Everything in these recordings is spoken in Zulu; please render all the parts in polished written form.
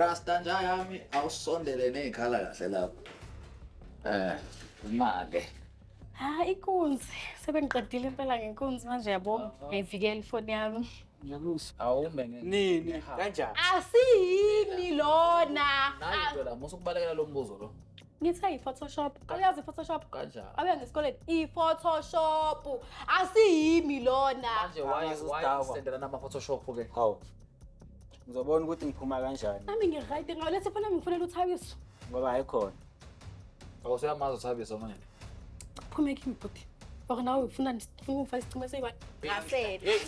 Rasta nja yami awusondele nezikhala kahle lapho. Eh, imake. Ha inkunzi sebengiqedile impela ngenkunzi manje yabo ngiyivikela ifoni yami. Awume ngeke. Nini? Kanjani? Asiyimi lona. Nayi into la, musa ukubalekela lo mbuzo lo. Ngithe i-Photoshop. Awuyazi i-Photoshop? Kanjani? Awuya ngesikoleni i-Photoshop. Asiyimi lona. Manje why Angazi why usidakwa. sendelana ama Photoshop ke? Hawu. Ngizobona ukuthi ngiphuma kanjani Nami ngi-right ngawuletha ifoni yami ngifonela uThabiso. ngoba hayikhona. Awusuyamazi uThabiso manje. Phume kimi bhuti. Or nawe ufuna ufuna ungifake isicimo esiyi-one. Ngasele.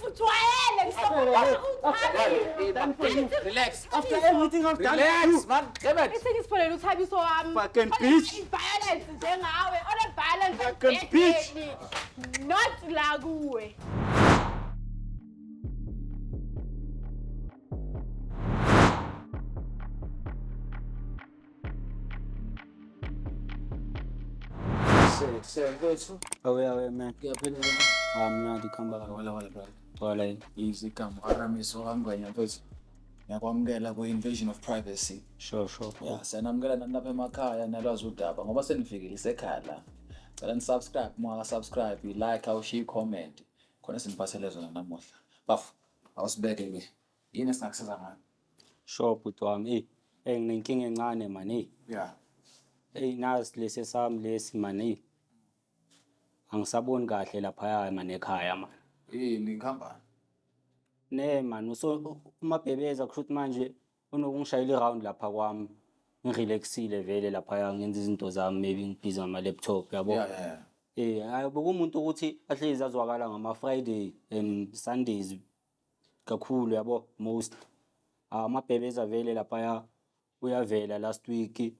Ujwayele Relax. After everything I've done. Relax man. Damn it. Ithi ngisifonele uThabiso wami. Fucking bitch. Violence njengawe. One violence. Fucking bitch. Not la kuwe. Se mfethu. Awe awe man. Kuyaphela. Ah mnandi kuhamba kahle. Wala wala brother. Wala. Easy igama Aramiso kaNgwenya mfethu. Ngiyakwamukela ku-invasion of privacy. Sure sure. Ya, siyanamukela nani lapha emakhaya nalwazi udaba ngoba senifikile isekhaya la. Cela ni-subscribe uma ungaka-subscribe, i-like, awushiye i-comment. Khona siniphathele zona namuhla. Bafu, awusibeke ke. Yini esingakusiza ngayo? Sure bhuti wami. Ey, ey nginenkinga encane man ey. Yeah. Ey nasi lesi sami lesi man ey. Angisaboni kahle laphaya man ekhaya man. Yini ngihamba? Ne man uso umabhebeza kusho ukuthi manje unokungishayela i-round lapha kwami. Ngirelaxile vele laphaya ngenza izinto zami maybe ngibhizi ngama-laptop yabo. Yeah, yeah, yeah. Eh hayi bekuwumuntu ukuthi ahlezi azwakala ngama-Friday and Sundays kakhulu yabo most. Ah amabhebeza vele laphaya uyavela last week.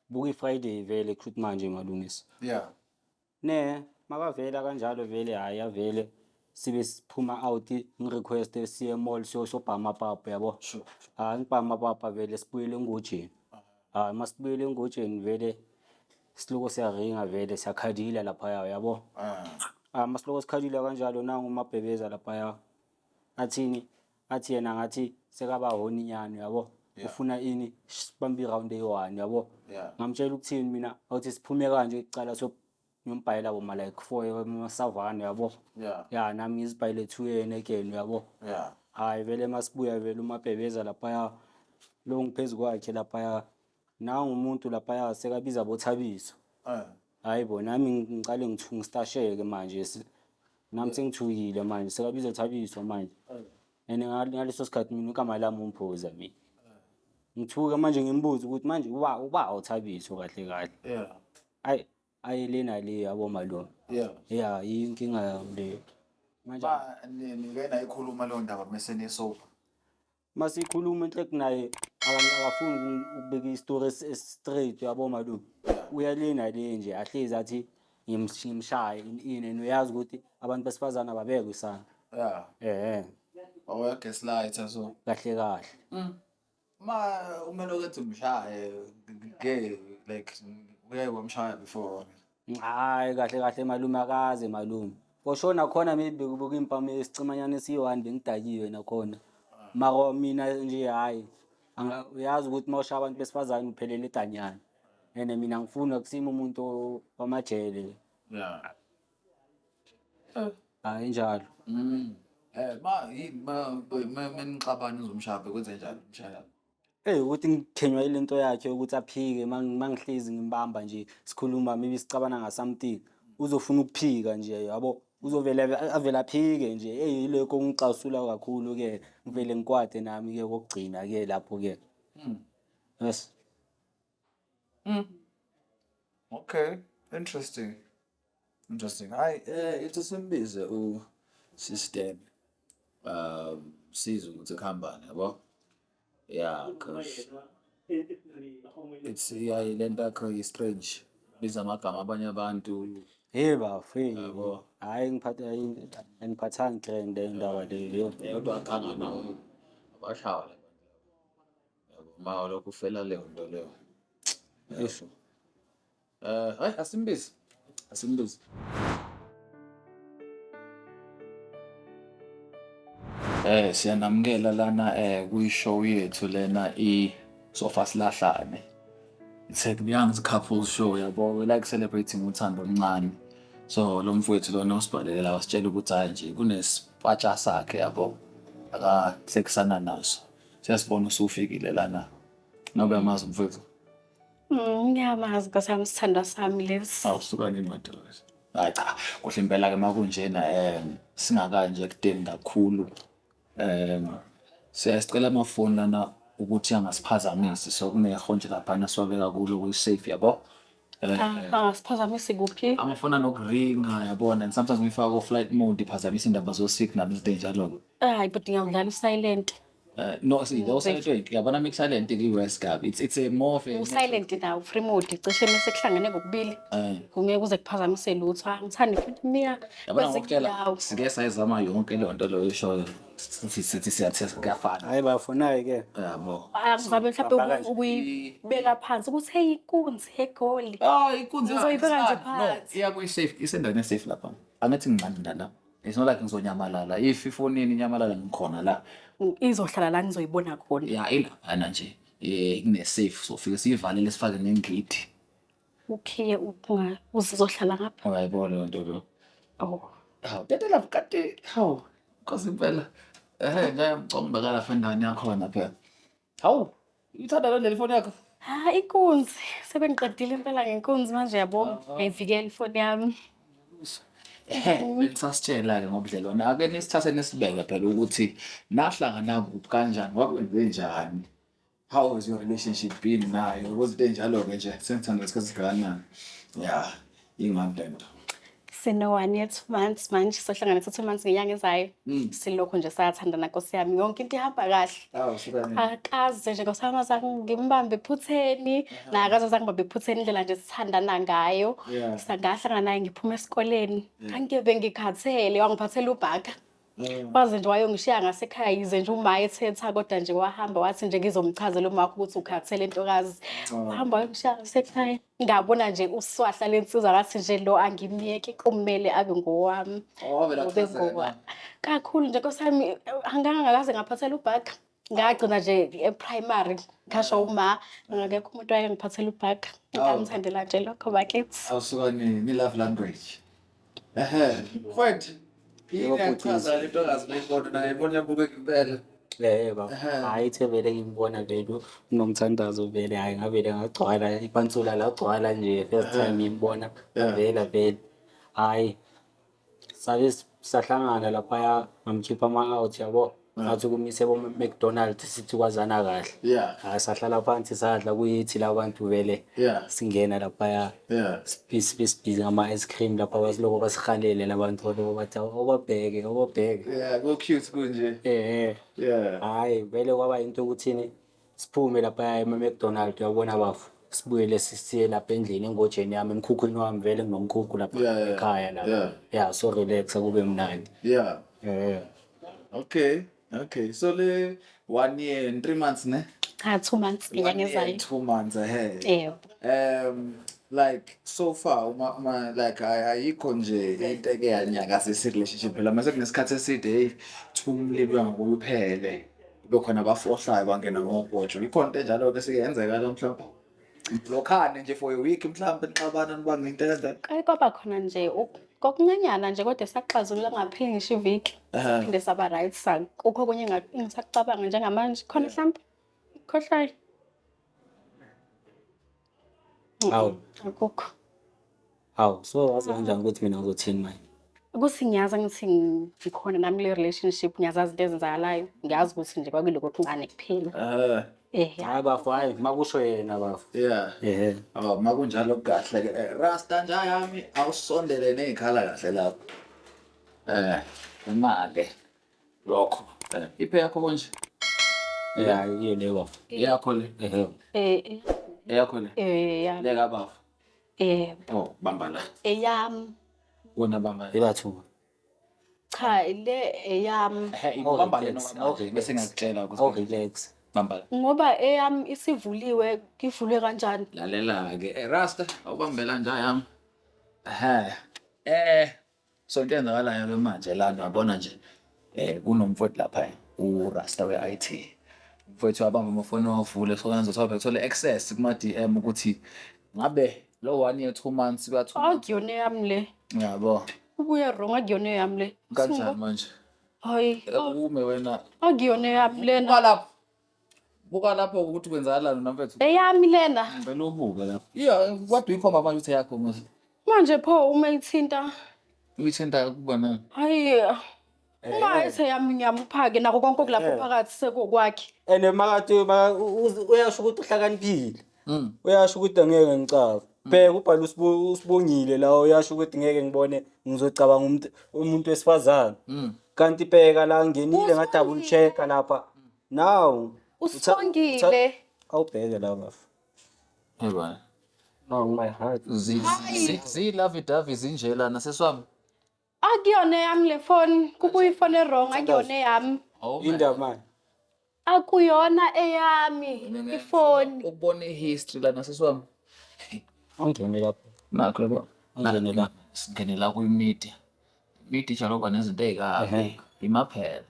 Buka i-Friday vele kusho ukuthi manje malungisa. Yeah. Ne makavela kanjalo vele hayi avele sibe siphuma out ngirequest siye mall siyosobhama amapapa yabo. Sure. Hayi ngibhama amapapa vele sibuyele engojeni. Hayi masibuyele engojeni vele siloko siyaringa vele siyakhadila laphaya yabo. Ah. Ah masiloko sikhadila kanjalo nangu umabhebeza laphaya. Athini? Athi yena ngathi sekaba honinyana yabo. Yeah. Ufuna ini sibambe i-round eyi-one yabo. Yeah. Ngamtshela ukuthini mina awuthi siphume kanje kucala so ngiyombhayela boma like 4 emasavana yabo. Yeah. Ya nami ngizibhayele 2 yena again yabo. Yeah. Hayi vele masibuya vele umabhebeza laphaya lo ngiphezu kwakhe laphaya nangu umuntu laphaya sekabiza boThabiso. Eh. Hayi bo nami ngicale ngistasheke manje nami sengithukile manje sekabiza Thabiso manje. And ngaleso sikhathi mina igama lami umphoza mina. Ngithuka manje ngimbuza ukuthi manje uba uba uThabiso kahle kahle. Yeah. Ayi ayi lena le yabo malume. Yeah. Yeah inkinga yami leyo. Manje Ba nike nayikhuluma leyo ndaba mese nisopa. masikhuluma enhle kunaye akafuni ukubeka isitori straight uyabo malume. Uyalena le nje ahlezi athi ngimshaye ini and uyazi ukuthi abantu besifazane ababekwe isandla. Yeah. Eh Awuya gaslighter so. kahle kahle. Ma umele ukuthi umshaye ke like uyaye wamshaya before. Hayi kahle kahle malume akaze malume. Koshona khona maybe bekuyimpama esicimanyana esiyi-one bengidakiwe nakhona. Mara mina nje hhayi uyazi ukuthi uma ushaya abantu besifazane uphelele edanyana. And mina ngifuna kusima umuntu wamajele. Yeah. Hayi njalo. Eh ma yini ma menixabana uzomshaya kwenze njani umshaya? Eh ukuthi ngikhenywa ile nto yakhe ukuthi aphike mangihlezi ngimbamba nje sikhuluma maybe sicabana nga something uzofuna ukuphika nje yabo uzovele avele aphike nje hey yilokho okungicasula kakhulu ke ngivele ngikwate nami ke kokugcina ke lapho ke. Yes. Okay, interesting. Interesting. Hayi eh ithi simbize u system. Sizwe ukuthi kuhambani yabo. Yeah, cause it's yeah lento yakho i strange. Biza amagama abanye abantu. Hey bafo hey. Yabo. Hayi ngiphatha angiphathanga grand le ndaba leyo. Kodwa akhanga nawo. Abashawa la bantu. Yabo ma lokhu ufela leyo nto leyo. Isho. Eh hayi asimbize. Asimbize. Siyanamukela lana kwi-show yethu lena i-Sofa Silahlane. It's a young couple show, yabo. We like celebrating uthando oluncane. So lo mfowethu lona usibhalele la, wasitshela ukuthi hhayi nje kunespatsha sakhe, yabo, akahlekisana naso. Siyasibona usufikile lana. Ngabe uyamazi umfowethu? Ngiyamazi nkosi yami, sithandwa sami lesi. Awusuka nini madoda? Hayi cha, kuhle impela-ke uma kunjena, singakanje ekudeni kakhulu. Siyasicela amafoni lana ukuthi angasiphazamisi, so kunehhontshi laphana siwabeka kulo kuyi-safe, yabo. Angasiphazamisi kuphi? Amafoni anokuringa, yabona, and sometimes uyifaka ko-flight mode iphazamisa indaba zo-signal, izinto ey'njalo-ke. Hayi, but ngiyawudlala u-silent. No, see, the silent, yabona mi-silent i-worse kabi. It's a more of a U-silent nawo free mode cishe mase kuhlangene kokubili. Kungeke kuze kuphazamise lutho. Angithandi futhi mina Yabona, kwezinye ngokutshela, indawo. sike sayizama yonke leyo nto leyo eshoyo. Sithi siyathesta, kuyafana. Hayi bafonayo-ke. Yabo. Angizame mhlawumbe Bamba kanje. ukuyibeka phansi ukuthi hey, inkunzi egoli. Ah, inkunzi. Ngizoyibeka nje No, phansi. iya kuyi-safe, isendaweni e-safe lapha. Angithi ngincane la. It's not like ngizonyamalala. If ifoni yeni inyamalala, ngikhona la. Izohlala la ngizoyibona khona. Ya, ilaphana nje. Kune-safe, sofike siyivalele, sifake nengidi. Ukhiye unga uzizohlala ngapha. Uyayibona leyo nto leyo. Oh. Hawu, tetela kati, hawu, Nkosi impela. Ehhe, ngiyamcomba lapha endaweni yakhona phela. Hawu, ithanda lo leli foni yakho? Ha, inkunzi sebengiqedile impela ngenkunzi manje, yabo. Ngiyivikela ifoni yami. Ehhe, benisasitshela-ke ngobudlelwane. Ake nisithathe nisibeke phela ukuthi nahlangana kuphi, kanjani, kwakwenze njani? How has your relationship been nayo? Ukuthi into ey'njalo-ke nje, senithanda isikhathi esingakanani? Ya, ingani le nto? Sino 1 year 2 months manje, sohlanganisa 2 months ngenyanga ezayo. Silokhu nje sayathandana nkosi yami, yonke into ihamba kahle. Hawu, suka nini? Akaze nje nkosi yami azange ngimbambe ephutheni, naye akaze azange ngibambe ephutheni, indlela nje sithandana ngayo. Ngahlangana naye ngiphuma esikoleni. Ngangibe ngikhathele, wangiphathela ubhaka. Waze nje wayongishiya ngasekhaya, yize nje uma ethetha kodwa nje wahamba wathi nje ngizomchazela uma wakho ukuthi ukhathele ntokazi. Wahamba wayongishiya ngasekhaya. Ngabona nje uswahla lensizwa, ngathi nje lo angimyeki, kumele abe ngowami. Oh, vele Ube achazeka ngowa. Kakhulu nje nkosi yami, angangakaze ngaphathela ubhaka. Ngagcina nje e-primary ngasho uma ngakekho umuntu wayengiphathela ubhaka. Ngamthandela nje lokho bakithi. Awusuka ni love language. Ehhe, mfowethu. Yini yachaza le ntokazi leyibona naye, ibona yabukeka impela. Baba, hhayi, ithe vele ngimbona vele unomthandazo vele, hhayi ngavele ngagcwala ipansula lagcwala nje first time ngimbona vela vele. Hhayi, sabe sahlangana laphaya, ngamkhipha ama-out, yabo. Ngathi kumise bo-McDonald's, sithi kwazana kahle. Hhayi, sahlala phansi sadla kuyithi la bantu vele. Singena laphaya, sibhizi ngama-ice cream lapha, basiloko basihalele la bantu baloko bathi awubabheke, awubabheke. Yeah, go cute kunje. Hhayi vele kwaba into yokuthini, siphume laphaya ema-McDonald, uyabona bafo, sibuyele siye lapha endlini engojeni yami, emkhukhwini wami, vele nginomkhukhu lapha ekhaya lapha. Yeah, so relax kube mnandi. Okay. Okay. So le 1 year and 3 months, ne? Cha, 2 months One ngenyanga year and ezayo. 2 months ahead. Yebo. Like so far uma like ayikho nje into eke yanyakazisa i-relationship phela mase kunesikhathi eside, hey, thumlilo ngokuphele kube khona abafohlayo bangena ngogojo, ikhona into enjalo-ke sike yenzeka lo mhlawumbe blokhane nje for a week, mhlawumbe nixabana nibanga into kanjalo? Kake kwaba khona nje kokuncanyana nje kodwa saxazulula kungapheli ngisho iviki. Phinde saba right, kukho okunye engisakucabanga njengamanje khona mhlawumbe khohlayo. Hawu. Akukho. Hawu, so wazi kanjani ukuthi mina ngizothini manje? Ukuthi ngiyazi, angithi ngikhona nami kule relationship, ngiyazazi into ezenzakalayo, ngiyazi ukuthi nje kwakuloko okuncane kuphela. Ya. Hayi bafo, hayi makusho yena bafo. Ehhe. Oh, makunjalo kahle ke. Rasta nja yami, awusondele ney'khala kahle lapho. Uma-ke lokho. Iphe yakho konje? Ya, iyo le bafo. Eyakho le. Ehhe. Eyakho le. Ya. Le kabafo. Oh, bamba la. Eyami. Wona bamba. Ibathu. Cha, le eyami. Ehe, ibamba le Relax, noma oh, bese ngiyakutshela ukuthi Oh, relax. Bamba la. Ngoba eyami isivuliwe, ngivulwe kanjani? Lalela-ke. Rasta, awubambela nja yami. Ehhe. So into eyenzakalayo ke manje lana, uyabona nje, kunomfowethu lapha. uRasta we-IT. Mfowethu abambe amafoni wavule so kanti thole access kuma-DM ukuthi ngabe lo 1 year 2 months kuya 2 months. Akuyona eyami le. Yabo. Ubuye wrong, akuyona eyami le. Kanjani manje? Hayi, oh, Ume wena. akuyona eyami lena. Buka lapho. Buka lapho ukuthi kwenzakalani na mfethu. Eyami lena. Ngicela ubuke lapho. Yeah, kodwa uyikhomba manje ukuthi yakho manje. Manje pho uma ithinta, Uyithinta kuba na? hayi, uma ethe yami ngiyamupha-ke nako konke okulapho phakathi sekukwakhe. And makade uyasho ukuthi uhlakaniphile. Uyasho ukuthi angeke ngicaba. Bheka ubhala usibongile la, uyasho ukuthi ngeke ngibone, ngizocabanga umuntu wesifazane. Kanti bheka la, ngenile nga-double check-a lapha. Now Usibongile. Awubheke la, bafo. Yebo. Oh my heart. Zi-lovey dovey zinje lana, seswami. Akuyona eyami le phone, kubuye ifoni e-wrong, akuyona eyami. Indaba manje. Akuyona eyami ifoni. Ukubona i-history lana, seswami. Angene lapho. Nakho yabo. Angene la. Singene la kwi-media. Media ijwayele ukuba nezinto ey'kabi. Imaphela.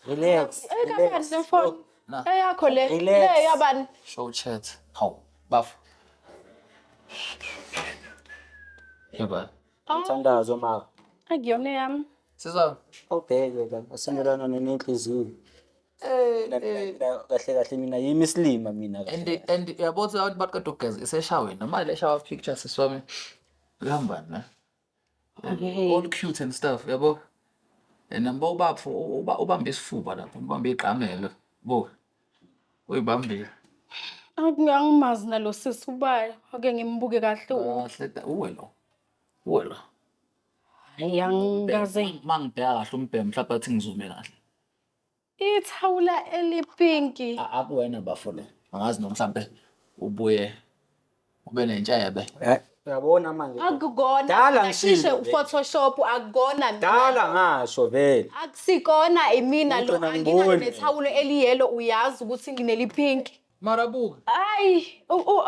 Relax. Ekabani le phone? Na. Eyakho le. Relax. Le yabani? Show chat. Hawu, bafo. Yebo. Umthandazo maka. Akuyona eyami. Seswami. Awubheke la, asenelana nenhliziyo. Kahle kahle mina yimi isilima mina kahle. And uyabona ukuthi abantu baqeda ukugeza iseshaweni noma le shower picture, seswami. Kuhambani la? All cute and stuff, yabo. And namba ubapho ubambe isifuba lapho, ubambe iqamelo. Bo. Uyibambile. Angimazi nalo sisi ubani. Ake ngimbuke kahle. Kahle uwe lo. Uwe lo. Hayi, angikaze. Mangibheka kahle umbhemu mhlawumbe athi ngizume kahle. Ithawula elipinki. Akuwena bafo lo. Angazi noma mhlambe ubuye ube nentshebe. Uyabona manje. Akukona. Dala Cishe ngishilo. uPhotoshop, akukona mina. Dala ngasho vele. Akusikona imina lo, Ngigcina anginalo ngibone. nethawulo eliyelo, uyazi ukuthi nginelipinki. Mara buka. Hayi,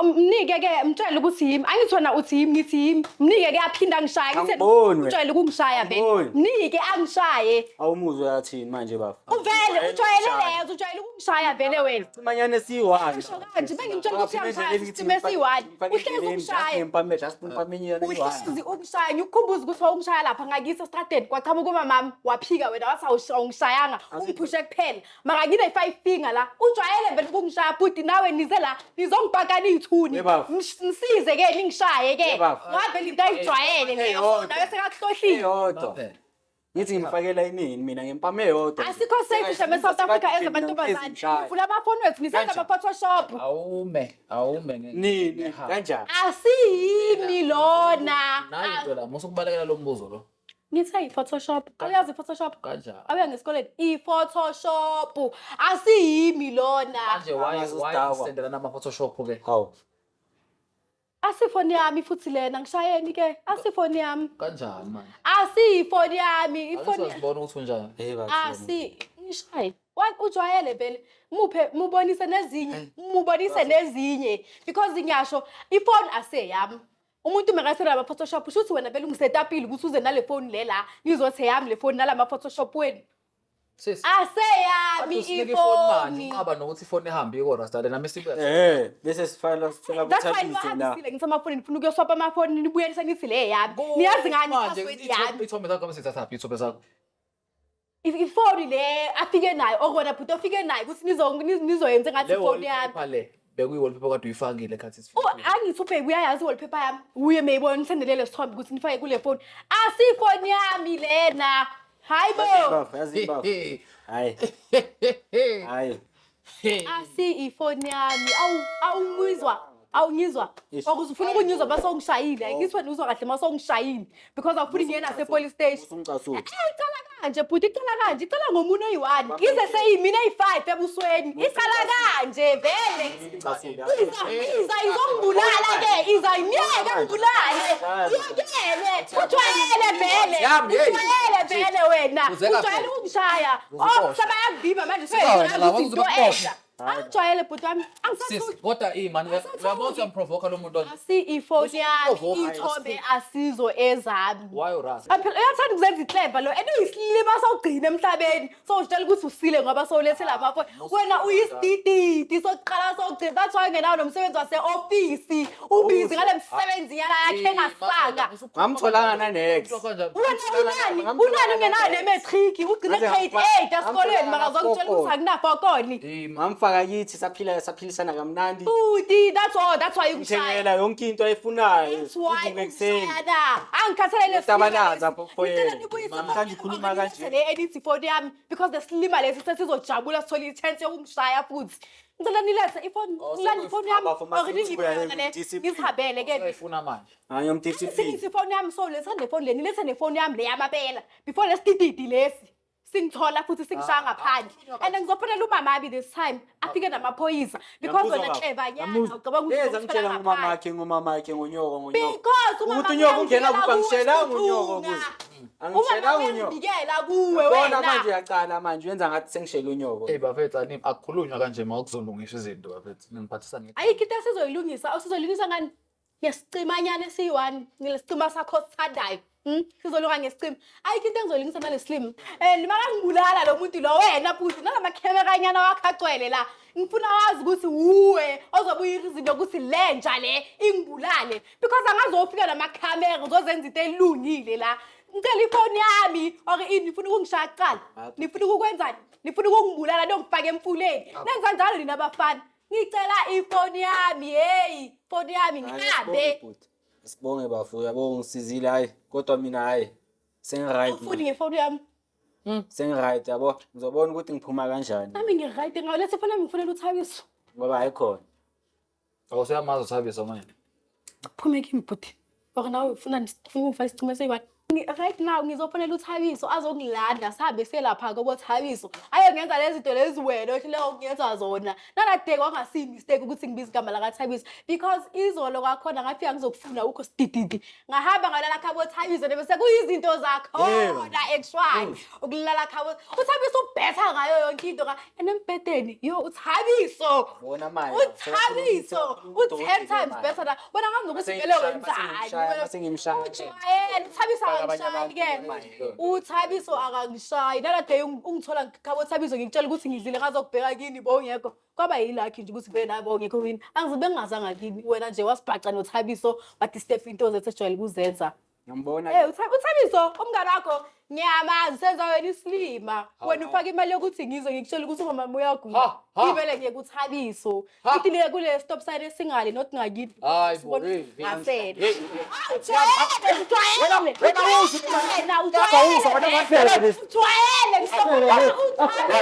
mnike ke, mtshele ukuthi yimi. Angithi wena uthi yimi, ngithi yimi. Mnike ke aphinda angishaye. Ngithi Angiboni wena. ujwayele ukungishaya vele. Angiboni. Mnike angishaye. Awumuzwe yathini manje bafo. Uvele ujwayele lezo, ujwayele ukungishaya vele wena. Simanyane siyi-one. Ngisho kanje bengimtshela ukuthi uyangishaya, sisime siyi-one. Uhlezi ungishaya. Ngempame just ngempamenyana iyi-one. Uhlezi ungishaya, ngikukhumbuza ukuthi wawungishaya lapha ngakithi esitradeni kwaqhamuka umamami, waphika wena wathi awungishayanga, ungiphushe kuphela. Mara ngine-five finger la, ujwayele vele ukungishaya bhuti, nawe nize la nizongipakana iy'thuni. Ye baba. Nisize ke ningishaye ke. Ye baba. Ngoba vele into ayijwayele leyo, Eyodwa. nawe sekakuhlohlile. Eyodwa. Ngithi ngifakela inini mina ngempame eyodwa. Asikho safe shem e-South Africa ezamantombazane. Nivula amafoni wethu nisenza ama-Photoshop. Awume, awume Nini kanjani? Asiyimi lona. Nayi into la, musukubalekela lo mbuzo lo. Ngithe i-Photoshop. Awuyazi i-Photoshop? Kanjani? Awuya ngesikoleni. I-Photoshop. Asiyimi lona. Manje why Asidakwa. sendelana ama-Photoshop ke? Hawu. Asifoni yami futhi lena, ngishayeni ke. Asifoni yami. Kanjani manje? Asiyifoni yami. Ifoni Asizibona ukuthi unjani. Hey bafo. Asi ngishaye. Ujwayele vele. Muphe mubonise nezinye. Mubonise nezinye because ngiyasho ifoni aseyami. Umuntu mekasela ama Photoshop usho ukuthi wena vele ungisetapile ukuthi uze nale phone le la nizothi yami le phone nalama Photoshop wenu. Sis. Aseyami Usinike ifoni manje, ifoni. unqaba nokuthi ifoni ihambe iko Rasta lena mesibuya. Bese sifala sithola That's why kuthabise la. niwahambisile ngithi amafoni nifuna ukuyoswapa amafoni nibuyelise nithi le yami. Niyazi ngani Manje i-password yami. ithombe zakho masithathaphi ithombe zakho? Ifoni le afike nayo okona bhuti ofike nayo ukuthi nizoyenza engathi Le ifoni yami. wallpaper le bekuyi-wallpaper kade uyifakile khathi Oh, angithi ubheki uyayazi i-wallpaper yami. Uye mayibona nisendele sithombe ukuthi nifake kule phone. Asifoni yami lena. Hayi bo. Bafo, yazi bafo. Hayi. Hayi. Asi ifoni yami. Awu awungizwa. Awungizwa. Ish. Okuze ufuna ukunyizwa base ungishayile. Ngithi wena uzwa kahle mase ungishayile because awufuni ngiyena nase police station. Usungicasula. Eh, icala kanje bhuti, icala kanje, icala ngomuntu oyi-one ize seyimina eyi-five ebusweni, icala kanje vele. Ngicasula. Iza iza izongibulala ke, iza imiyeke ngibulale, uyekele, ujwayele vele. Yami, hey. Ujwayele vele wena. Uzeka Ujwayele khona. ukungishaya. Oh, Uzoboshwa. sebayakuvimba manje Sika wena la, seyenza into uzoboshwa. entsha. Angijwayele bhuti wami. Sis, Angisathuki. kodwa imani uyabona ukuthi uyamprovoka lo muntu lona. Asi ifoni yami, Usuprovoka, iy'thombe asizo ezami. Why urasa? Phela uyathanda ukuzenza ikleva lo and uyisilima sawugcina emhlabeni. Sowuzitshela ukuthi usile ngoba sowulethe lamafoni. Wena uyisidididi sokuqala sokugcina. That's why ungenawo nomsebenzi wase-ofisi. Ubhizi ngale msebenzi yala yakhe engasaka. Ngamtholanga nanex. Wena unani? Unani ungenayo ne-matric? Ugcine Ngaze grade 8 esikolweni makazokutshela ukuthi akunafokoni. Ngamfaka kithi saphila saphilisana kamnandi. Bhuti, that's all. That's why ukushaya. Ngithengela yonke into ayifunayo. That's why Uvuke ekuseni. ukushayana. Angikhathalele Utabalaza for Ngicela yena. nibuyise Namhlanje ifoni ukhuluma yami, kanje. le edithi ifoni yami because the slima lesi sesizojabula sithole i-chance yokumshaya futhi. Ngicela nilethe ifoni, Oh, ngilanda ifoni yami Abafo or mase ningiphe uthi yona le discipline. ngizihabele ke. Uyayifuna manje. Hayi ngiyamdiscipline. Singise ifoni yami so letha nefoni le nilethe nefoni yami le yamabela before lesidididi lesi singithola futhi singishaya ngaphandle and ngizofonela umama this time afike namaphoyisa because wena clevanyana ucabanga ukuthi Leza uzokuthola ngitshela ngaphandle. ngomamakhe ngomamakhe ngonyoko ngonyoko. Because umama Ukuthi unyoko ungena uyangibikela kuphi angishelanga kuwe, unyoko Situnga. kuze. Umama Angishelanga unyoko. uyangibikela kuwe Yabona wena. manje uyaqala manje wenza ngathi sengishele unyoko. Hey bafethu ani akukhulunywa kanje mawukuzolungiswa izinto bafethu. Ningiphathisa nge. Ayikho into esizoyilungisa, esizoyilungisa ngani? Ngesicimanyana esiyi-one, ngelesicima sakho osithandayo. Sizolunga ngesicima. Ayikho into engizoyilungisa nale slim. And makangibulala lo muntu lo wena futhi nalamakhemeranyana wakho agcwele la. Ngifuna wazi ukuthi wuwe ozobuya izinto ukuthi le nja le ingibulale because angazofika namakhamera uzozenza into elungile la. Ngicela ifoni yami or ini nifuna ukungishaya kuqala. Nifuna ukukwenzani? Nifuna ukungibulala niyongifaka emfuleni. Nenza njalo nina bafana. Ngicela ifoni yami, hey, ifoni yami Hayi, ngihambe. asibonge bhuti. Sibonge bafo yabo ngisizile hayi kodwa mina hayi sengiright. Awufuni ngefoni yami. Sengiright yabo. Ngizobona ukuthi ngiphuma kanjani Nami ngi-right ngawuletha ifoni yami ngifonela uThabiso. ngoba hayi khona. Awusuyamazi uThabiso manje. Phume kimi bhuti. Or nawe ufuna ufuna ukungifaka isicima esiyi-one. Right now ngizofonela uThabiso azongilanda sihambe selapha kobo Thabiso. Ayongenza lezi zinto lezi wena ohluleka ukungenza zona. Nalade kwangasiyi mistake ukuthi ngibize igama lakaThabiso because izolo kwakhona ngafika ngizokufuna ukho sidididi. Ngahamba ngalala khabo Thabiso bese kuyizinto zakhona actually. Ukulala khabo uThabiso ubhetha ngayo yonke into ka and embhedeni yo uThabiso. Bona manje. uThabiso u-10 times better than wena ngazi nokuthi vele wenzani Mase ngimshaya. ujwayele uThabiso Faka abanye akangishayi ke abantu manje. uThabiso akangishayi nalade ungithola ngikhabo Thabiso ngikutshela ukuthi ngidlile ngazokubheka kini bowungekho kwaba yilakhi nje ukuthi vele nawe bowungekho kini angizibe ngingazanga kini wena nje wasibhaca noThabiso wathi step into zethu esijwayele ukuzenza. Ngiyambona. Eh uThabiso umngane wakho ngiyamazi senza wena isilima wena ufaka imali yokuthi ngizwe ngikutshela ukuthi umama uyagula Ha, ha. ivele ngiyeke uThabiso Ha. ithi le kule stop sign esingale not ngakini Hayi bo, Sibona hey, hey. ngasele. Hey, Ah, ujwayele ujwayele Wena awuzwa, wena awuzwa, wena ujwayele ujwayele ngisho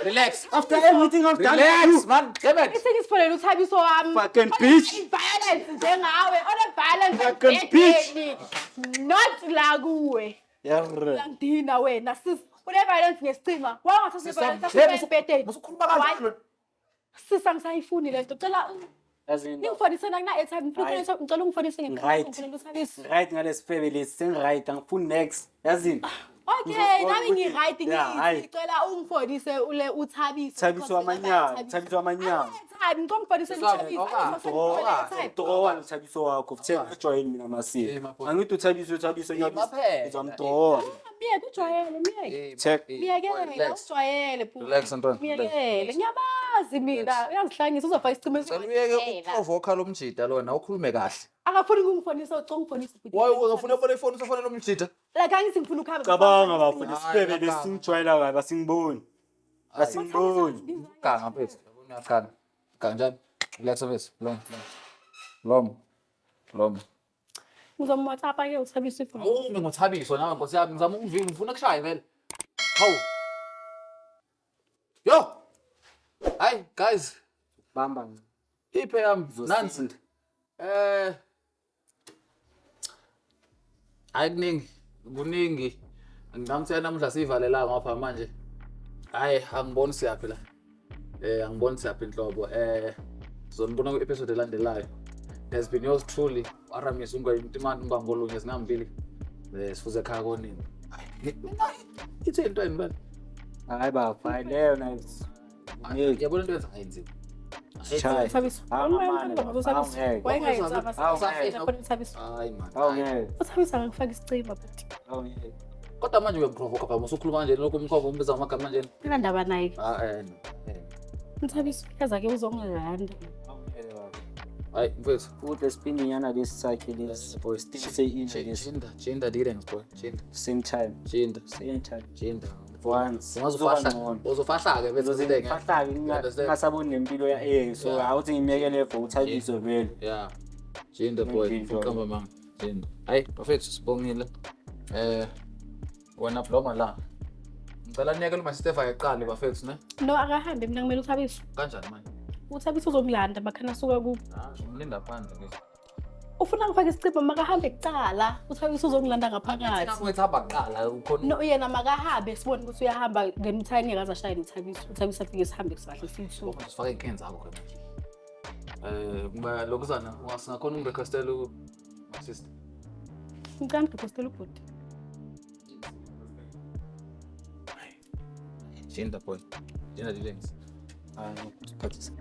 Relax. After everything I've done. Relax man. Damn it. Ithi ngisifonele uThabiso wami. Fucking bitch. Violence njengawe, one violence. Fucking bitch. embhedeni. Not la kuwe. Yarre. Uyangidina wena sis. Une violence ngesicima. Wangathatha violence Hey, embhedeni. Musukhuluma kanjalo. Sis angisayifuni le nto. Cela Yazi ningifonise na kuna airtime. Ngifuna Hayi. ngicela ungifonise Right. ngifonele uThabiso. Right ngalesifebe lesi sengiright angifuni next. Yazini. Okay, Ngizobona nami ukuthi- ngi-right Yeah, hayi. ngithi cela ungifonise ule uThabiso. Thabiso wamanyala, Thabiso wamanyala. Airtime, ngicela ungifonise Sisami, uThabiso. okay. Drowa noThabiso wakho. Futhi ujwayele mina Eh, masiko. mapho. Angithi uThabiso uThabiso maphela. ngiyamdrowa. Miyeke ujwayele, miyeke. Check. Miyekele, Relax. ujwayele bhuti. Relax Ntwana. Miyekele, ngiyabazi mina. Uyangihlanyisa uzofaka isicima Cela uyeke ukuprovoka lo mjida lona ukhulume kahle. Akafuni ukungifonisa, ucela ungifonise bhuti. Why ungafuna ukubona ifoni usafonela umjida? Like angithi ngifuna ukuhamba. Cabanga bafo Hayi, lesifebe lesi ngiyacabanga. singijwayela kabi asingiboni. Asingiboni. Ganga mfethu. Yabona uyaqala. Kanjani? Relax mfethu. Long. Long. Long. Ngizomwhatsappa ke uThabiso ifoni. Awume ngoThabiso nawe nkosi yami ngizama ukuvika ngifuna kushaya vele. Hawu. Yo. Hayi guys, Bamba. iphe yami nansi. Eh Hayi kuningi, kuningi. Ngicabanga namuhla siyivalela ngapha manje. Hayi angiboni siyaphi la. Angiboni siyaphi inhlobo. Sizonibona ku-episode elandelayo. There's been yours truly, Aramis Ungwe Mtimani Mbangolunye singambili. Sifuze ekhaya konini. Hayi, mina ithi into yini bani? Hayi bafo, hayi leyo na Ngeke. Yabona into yenza ngayenziwa. Sishaye. Thabiso. Awungamane, Uthabiso. awungeke. Wayengayenzanga Awungeke. Uthabiso. Hayi man. Awungeke. Uthabiso angakufaka isicima but Awungeke. Kodwa manje uyaprovoka baba, usukhuluma kanje lokho umkhova umbiza ngamagama kanjena. Inandaba naye. Ah eh. No. Eh. Uthabiso yaza ke uzongilanda. Awungeke baba. Hayi mfethu. Futhi lesipinyana lesi sakhe lesi boy still say in this Gender, gender dealings boy. Gender, same time. gender, Same time. gender. Once. Ungazofahla, uzofahla ke bese sile Fahla ke ngingasaboni nempilo ya eh so Yeah. awuthi ngimyekele for uThabiso vele. Yeah. Gender boy, Gender. uqamba manga. Gender. Hayi bafethu sibongile. Eh wena bloma la. Ngicela niyekele uma sister eqale bafethu ne. No akahambe mina kumele uThabiso. Kanjani manje? Uthabiso uzongilanda makhana asuka kubo. Ah, umlinda phandle ke. Ufuna ngifake isicima makahambe kuqala. Uthabiso uzongilanda ngaphakathi. Ngathi hamba kuqala ukhona. No yena makahambe sibone ukuthi uyahamba then uthani ngeke aze ashaye noThabiso. Uthabiso afike sihambe kahle sithu. Sifake inkinga zakho ke manje. Eh kuba lokuzana singakhona umrequestela u sister. Ngicela ngirequestele ubhuti. Gender boy. Gender dealings. Hayi, ngiphathisa.